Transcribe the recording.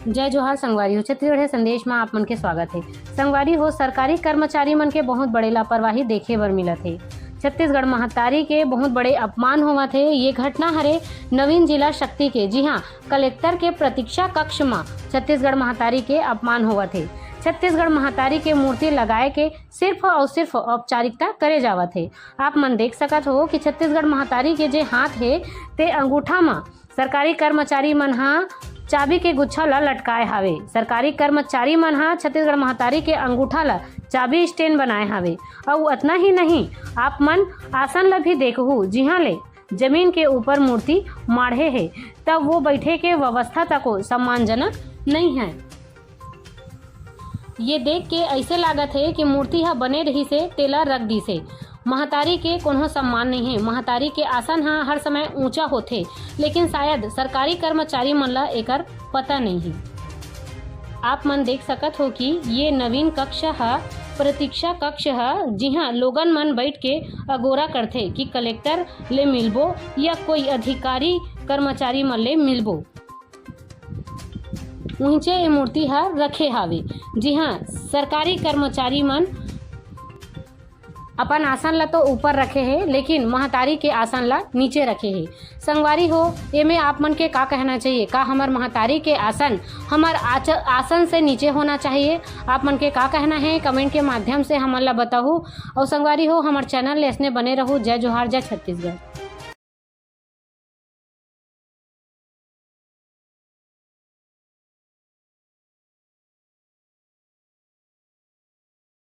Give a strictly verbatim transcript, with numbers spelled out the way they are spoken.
जय जोहार संगवारी हो, छत्तीसगढ़िया संदेश म आप मन के स्वागत हे। संगवारी हो, सरकारी कर्मचारी मन के बहुत बड़े लापरवाही देखे बर मिलत हे। छत्तीसगढ़ महतारी के बहुत बड़े अपमान होवत हे। ये घटना हरे नवीन जिला शक्ति के, जी हाँ, कलेक्टर के प्रतीक्षा कक्ष म छत्तीसगढ़ महतारी के अपमान होवत हे। छत्तीसगढ़ महतारी के मूर्ति लगाए के सिर्फ और सिर्फ औपचारिकता करे जावत हे। आप मन देख सकत हो कि छत्तीसगढ़ महतारी के जे हाथ हे, ते अंगूठा म सरकारी कर्मचारी मन ह चाबी के गुच्छा ल लटकाए हावे। सरकारी कर्मचारी मन ह छत्तीसगढ़ महतारी के अंगूठा ल चाबी स्टैंड बनाए हावे। अउ अतना ही नहीं, आप मन आसन ल भी देखहू, जिहां ले जमीन के ऊपर मूर्ति माढ़े हे, तब वो बैठे के व्यवस्था तको सम्मानजनक नहीं है। ये देख के ऐसे लागत हे कि मूर्ति ह बने रहिस हे, तेला रख दिस हे। महतारी के कोनो सम्मान नहीं हे। महतारी के आसन ह हर समय ऊंचा होथे, लेकिन शायद सरकारी कर्मचारी मन ला एकर पता नहीं हे। आप मन देख सकत हो कि ये नवीन कक्ष ह प्रतीक्षा कक्ष ह, जिहां लोगन मन बैठ के अगोरा करथे कि कलेक्टर ले मिलबो या कोई अधिकारी कर्मचारी मन ले मिलबो। उहिंचे ए मूर्ति ह रखे हावे, जिहां सरकारी कर्मचारी मन अपन आसन ला तो ऊपर रखे हे, लेकिन महतारी के आसन ला नीचे रखे हे। संगवारी हो, एमे आप मन के का कहना चाहिए? का हमर महतारी के आसन हमर आच-, आसन से नीचे होना चाहिए? आप मन के का कहना है, कमेंट के माध्यम से हमन ला बताहू। और संगवारी हो, हमर चैनल ले ऐसने बने रहू। जय जोहार, जय छत्तीसगढ़।